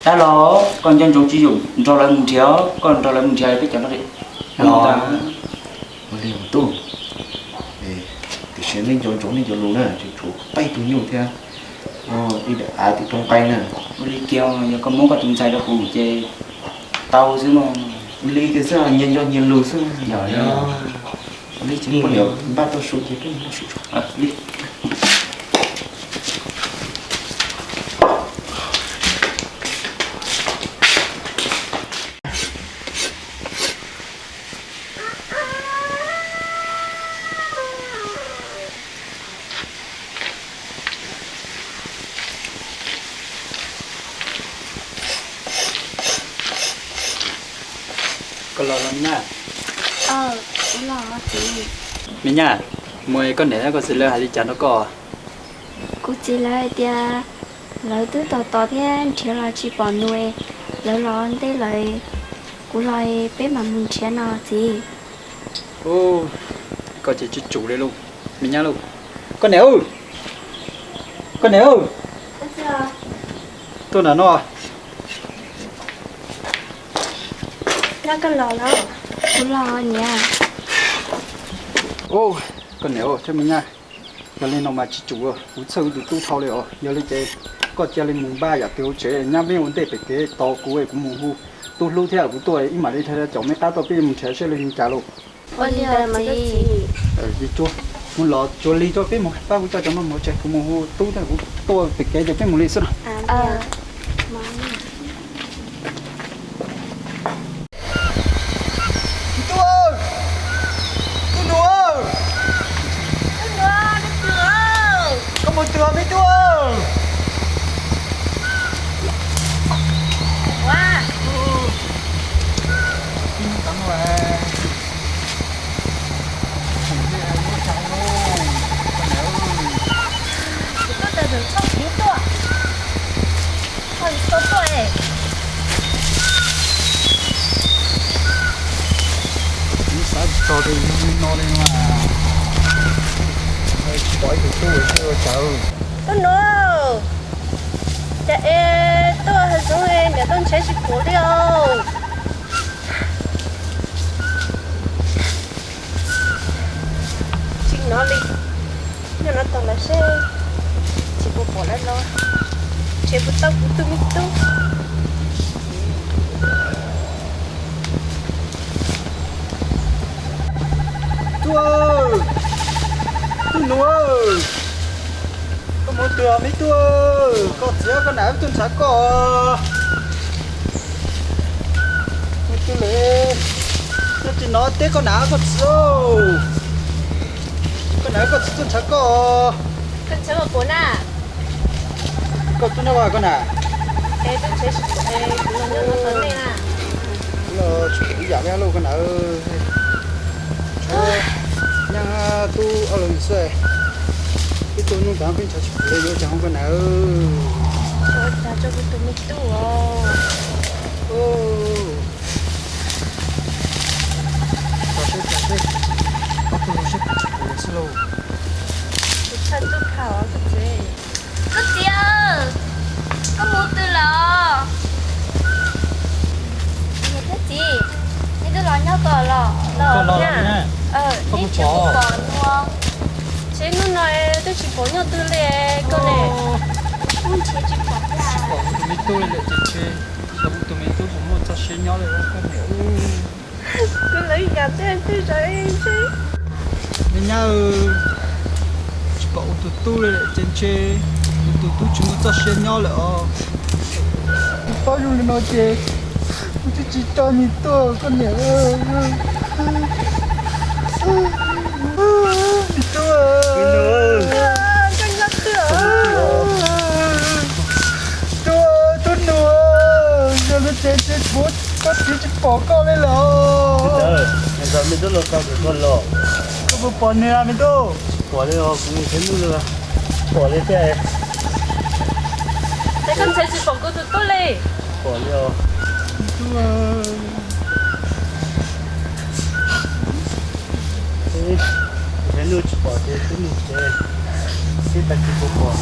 Dab laug, koj nco ntsoov tsis yog nrog lawv mus nrhiav, koj nrog lawv mus nrhiav peb cov no. Ua li tus tub, tiam sis nej nco ntsoov nej cov lus na, tseem tshuav peb tug nyuj thiab ib daim av tim roob qeeb na. Ua li kiag, yog koj muab koj tus ntxhais rau kuv ces tau xwb no. Ua li kiag xwb, nyias nco nyias lus xwb. Ua li ces poj niam npaj tau su ces peb mus noj su tso. Koj los los me nyab. Me nyab, mus koj niam koj txiv lawv hais li cas rau koj? Kuv txiv lawv hais tias lawv twb tos tos thiab nrhiav los tsis pom nws, lawv los ntej lawm, kuv los peb mam mus nrhiav no txiv. Koj ces tsis tsum li lauj, me nyab lauj. Koj niam, koj niam, tuaj nram no. Kuv los niam. Koj niam thiab me nyab, yog li no mas tsis tsum, kuv txhawj kuv tus tub dhau li os. Yog li ces koj cia li mus npaj yam twg hauv tsev, nyab me ua ntej pem kev tos kuv, kuv mus hu tub hlub thiab kuv tuaj ib mam li dhia caum me qab tuaj peb mus nrhiav seb li cas lauj. Mus los tsuas lig tso peb mus, pab kuv coj cov no mus tsev, kuv mus hu tub thiab kuv tuaj pem kev ces peb mus li xwb no. Me tub, tub nus, koj mus twg me tub? Kuv tuaj tawm txog txiv tuaj, koj tsis tau tuaj es. Kuv xav tsis txog tias yog li no li mas tsis pom ib tug tub seb ua cas. Tub nus, cas es tuaj hav zoov niam toj ntshe tsis pom li os. Tsis hnov li, nyob no tos lawv seb tsis pom pom lawv los, ntshe puas tau kuv tus me tub. Tub, tub nus, koj mus twg me tub? Koj txiv koj nam wb tuaj ntshav koj. Mus twg lawm? Nyob tsis hnov teb koj nam koj txiv. Koj nam koj txiv tuaj ntshav koj. Koj tub nyob koj nam? Los tsis pom ib yam li lauj koj nam. Nyab tub ob lub xwb, ib tug nub tas peb ntshav tsis pom li yuav cas koj nam. Ua cas rau kuv tus me tub os. Txog seb, txog seb, ob tug los seb puas tsis pom lawm xwb lauj. Kuv txhaj tub pham os koj txiv. Koj txiv, koj mus twg lawm? Niam thiab txiv, nej twb los nyob ko los? Los, nej tsis pom nua. Tsev hnub no twb tsis pom nyob twg li koj ne. Ub, ntshe tsis pom, tsis pom tus me tub li lawm ces ntshe kuv tus me tub puas muaj txoj sia nyob li koj niam. Kuv lawv yam tej tej zaum ntshe. Me nyab, tsis pom kuv tus tub li lawm ces ntshe kuv tus tub tsis muaj txoj sia nyob lawm os. Kuv paub zoo li no ces kuv twb tsis coj nws tuaj koj niam. Me tub, tub, tub nus, yog li ces ntshe kuv, koj txiv tsis pom koj li lawm. Koj puas pom nws me tub? Tsis pom li os, kuv mus tsev ntuj li. Pom li thiab. Ces koj ntshe tsis pom kuv tus tub li. Pom li os. Tsev ntuj tsis pom ces twb mus tsev, seb tag kis puas pom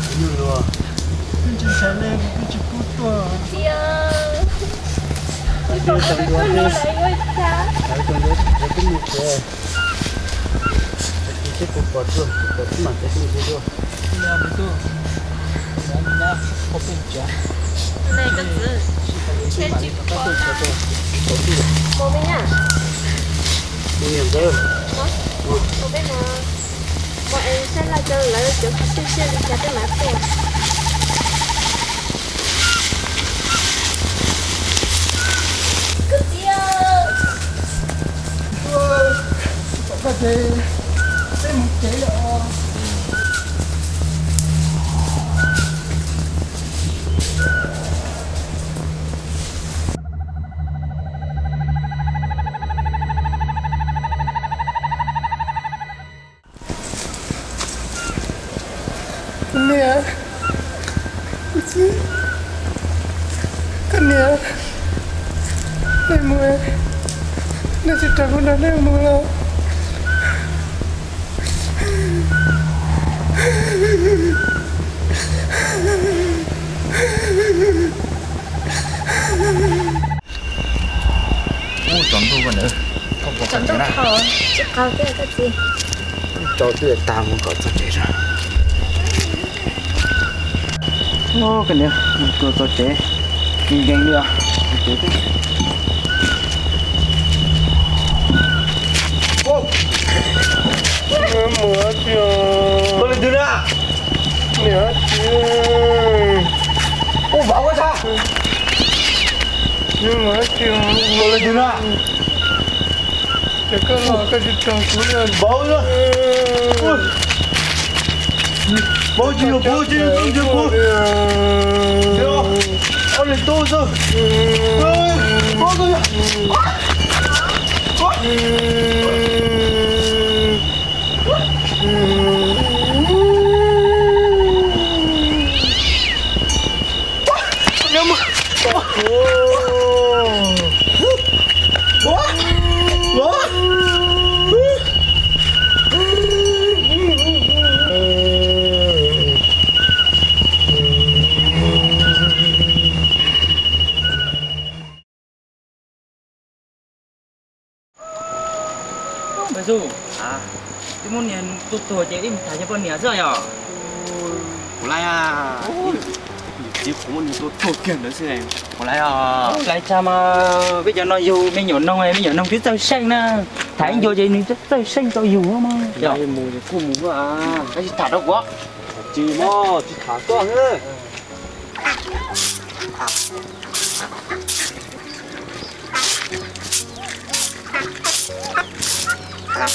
tsev ntuj luag. Twb tsis ntshai li, kuv twb tsis pub tuaj. Tus ntuav, tus ntuav, tus ntuav twb mus tsev. Seb puas pom dua, puas pom twb mam teb tus ntuav dua. Mus niam ntawd. Mus es saib laj rau lawv cov kwv tij siab li cas peb mam tuaj. Koj txiv, peb mus tsev lawm os. Kuv niam, kuv txiv, koj niam, nej mus, nej tsis raws kuv nrog nej mus los. Ub, tsaus ntuj koj ntawd, koj puas qhov tsev na? Tsis qhov tiag koj txiv. Tsaus twb tag mus kom txog tsev tso. Ub, koj niam, mus txog tsev, nkees nkees li os, tsev twb. Mus dab tsi? Mus li twg na? Niam dab tsi? Ub, vauv, koj tsa. Mus dab tsi? Mus li twg na? Ces koj los koj tsis tso kuv li. Vauv, vauv tsis yog kuv, tsis yog kuv, tsis yog kuv. Ob niag tub xwb. Ntxawg, twb muab niag tuaj tuag ces wb mus tham cov poj niam xwb yom. Kuv laiv, txiv kuv muab niag tuaj tuag kiag ntawd xwb. Kuv laiv, laiv tsa mas peb cov no yug me nyuam noog, me nyuam noog twb txawj seej na. Tham ib ncua ces nws twb txawj seej tau yug mas. Yog mus kuj mus, koj tsis tham rau kuv. Tsis mas tsis tham koj xwb. Cas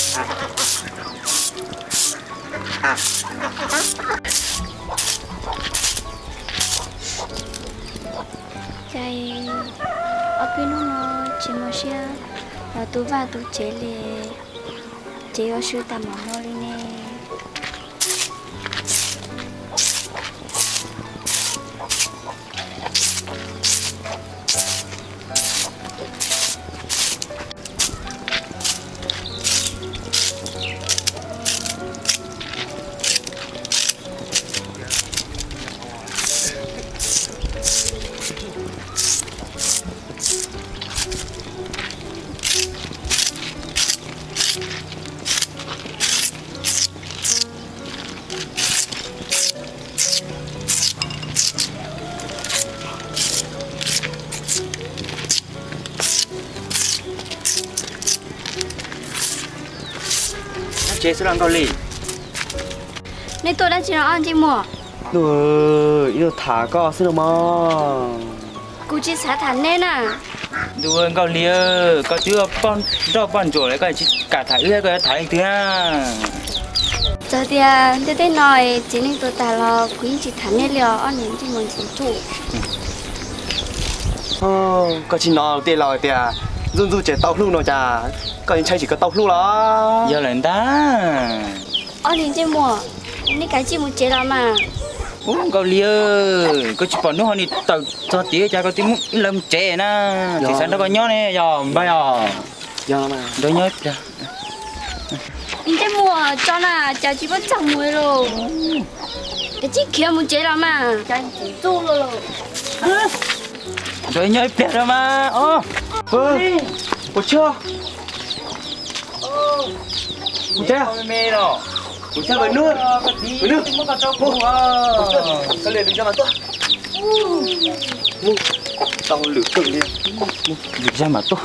ob peb hnub no tsis muaj siab los tu vaj tu tsev li, ces yuav swb tas mam no li ne. Tsev xwb los Nkauj Lis? Nej tuaj dab tsi no ob ntsej muag? Ib tug tham koj xwb los mas. Kuv tsis xav tham neb na. Ntuj, Nkauj Lis, koj twb poj nrauj poj ntsuam lawm koj tsis kam tham wb, koj yuav tham leej twg na? Txawm tias ntiaj teb no txiv neej tuag tag los kuv yeej tsis tham nej li os ob niag ntsej muag ntxim ntxub. Koj tsis hnov tej laus tias ntxub ntxub tseem tau hlub no cas, koj yeej ntshai tsis koj tau hlub los? Yog lawm ntag. Ob niag ntsej muag, nej kav tsij mus tsev los mas. Ub, Nkauj Lis, koj tsis pom hnub ho nws tawm txog tid cas koj twb muab lawv mus tsev na. Tsis xav nrog koj nyob ne yog npawg os. Nrog nyob ib pliag. Ntsej muag tso na, cas tsis muab txog mus li los. Kav tsij khiav mus tsev los mas, cas txuj los. Nrog nyob ib pliag rau mas os. Ua tsaug. Ua tsaug. Ua tsaug Vajnub. Vajnub. Koj lwm lwm zaj mas tuaj. Mus, tau lwm kawg li. Mus, lwm zaj mas tuaj.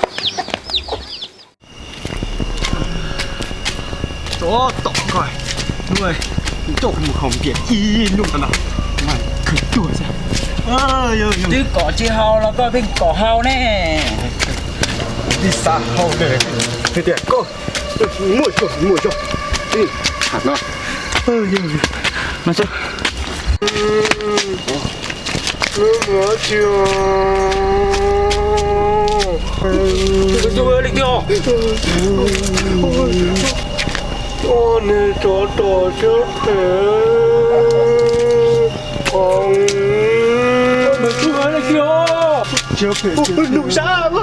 Tab tom koj, hnub no coj kuv mus haus npias ib hnub no, mas kawg tuag xwb. Twb kom tsis haus los koj pheej kom haus ne. Tib xav haus ne, tias koj muaj zog muaj zog. Tham no, no xwb. Nws tsov tom siab phem. Nws sab.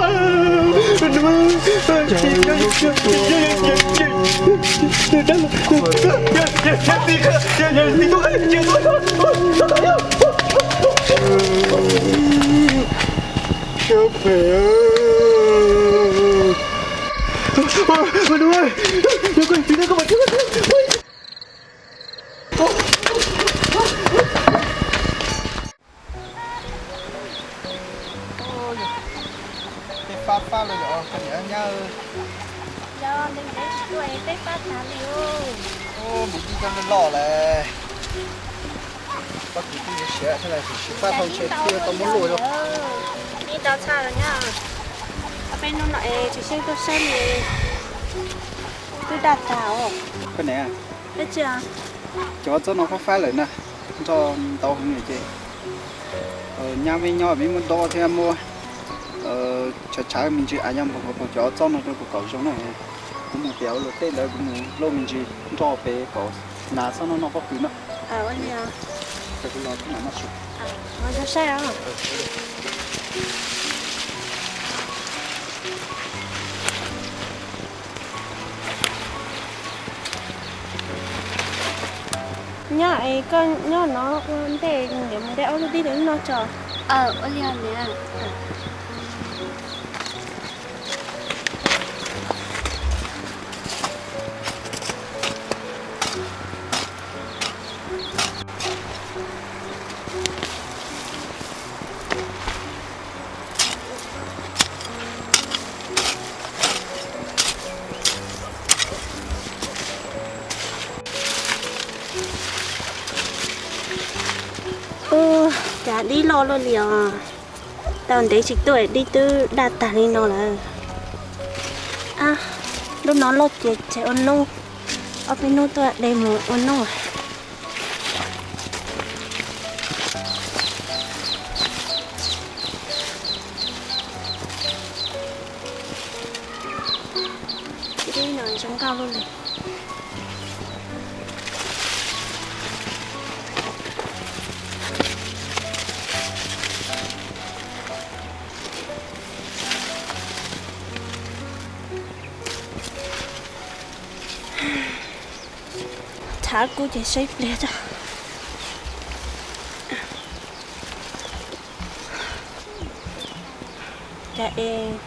Siab phem. Peb fab fab los yog koj niam nyab. Yog ntev ntev tsis tuaj es peb fab tas li os. Mus ncig koj loj loj lawm. Pob kws twb yuav siav thiab lawm, tiam sis fab dhau ntshe twb tau muab luaj. Ib tau txhaj los nyab. Peb hnub no es tsis xyeej tuaj saib li, twb daj tag os. Koj niam, cov txob no fab fab lawm na, nroj ntau heev ces nyab me nyob me muab dob thiab muab tshav tshav me ntsis av nyob npog nkaus cov txob no rau kuv kom zoo na. Kuv mus tias ua luag tej ntawd kuv mus lauj me ntsis nroj pem kom nas txhob noj noj pob kws no. Nyob es koj nyob no ua ntej, niam mus de ob lub dib rau no tso. Ua li niam. Ua cas dib loj luaj li os. Tau ntev tsis tuaj dib twb daj tag li no lawm. Lub no loj ces tseg ua noob, ob peb hnub tuaj de mus ua noob. Dib no zoo nkauj luaj li. Thav kub ces saib pliag tso. Cas es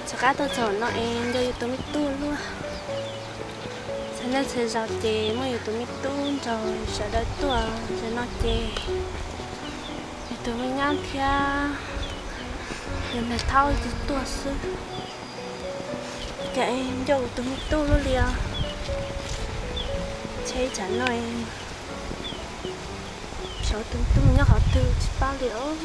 txog qab tuaj txog no es nco yus tus me tub luaj. Txhua niaj txhua zaus ces muaj yus tus me tub nrog sawv daws tuaj, zaum no ces yus tus me nyab thiab yus niag thaub tuaj xwb. Cas nco yus tus me tub luaj li os. Ntshe tsam no xyov tus me tub nyob qhov twg tsis paub li os.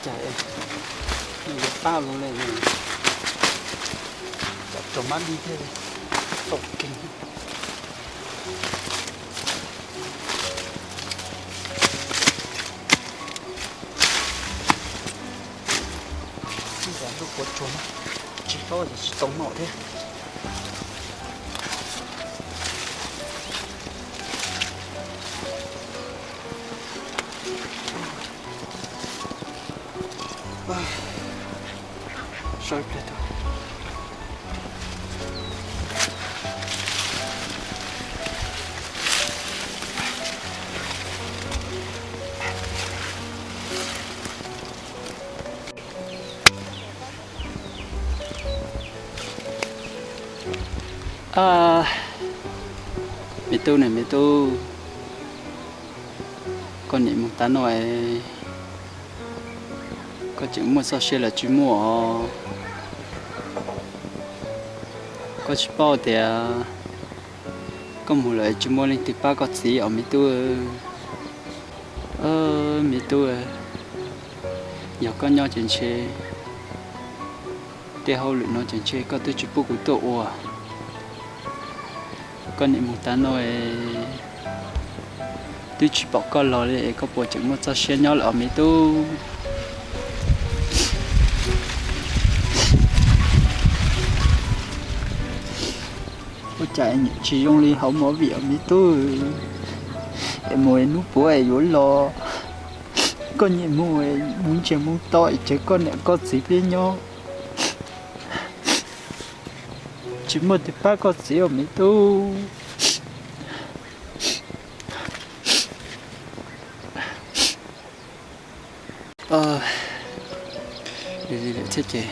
Cas yuav pab luaj li, cas raug mab dib thiab, tau keeg. Ib nrab ntuj puas tsuag na, tsis paub tias tsis tau noj thiab. Saib pliag tso. A, me tub ne me tub, koj nim mus tas no es koj tseem muaj txoj sia los tsis muaj os? Koj tsis paub tias koj mus lawm tsis muaj leej twg pab koj txiv os me tub. Me tub, yog koj nyob ces ntshe tej hauj lwm no ces ntshe koj twb tsis pub kuv tuaj ua. Koj nim mus tas no es twb tsis pom koj los li es koj puas tseem muaj txoj sia nyob lawm os me tub? Ua cas nyiam tsis zoo li hauv movie os me tub? Es mus es hnub puav es yuav los, koj nyiam mus es mus ntsiag mus to es tseg koj niam koj txiv peb nyob, tsis muaj tus pab koj txiv os me tub. Li li lawm thiab ces,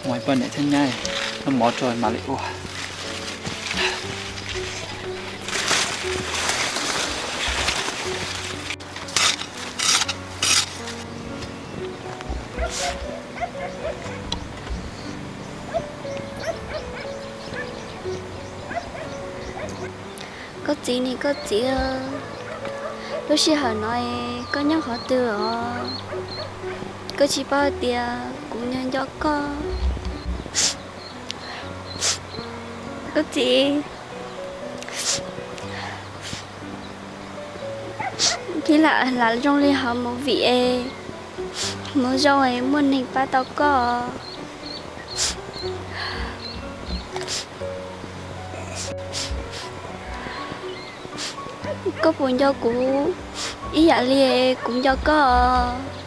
mus poj niam thiab nyab noj mov rau mam li ua. Koj txiv ne koj txiv, lub sij hawm no koj nyob qhov twg os? Koj tsis paub tias kuv nco nco koj. Koj txiv, thiab lam zoo li hauv movie es, mus zoo es muaj neeg pab tau koj. Koj puas nco kuv ib yam li kuv nco koj os?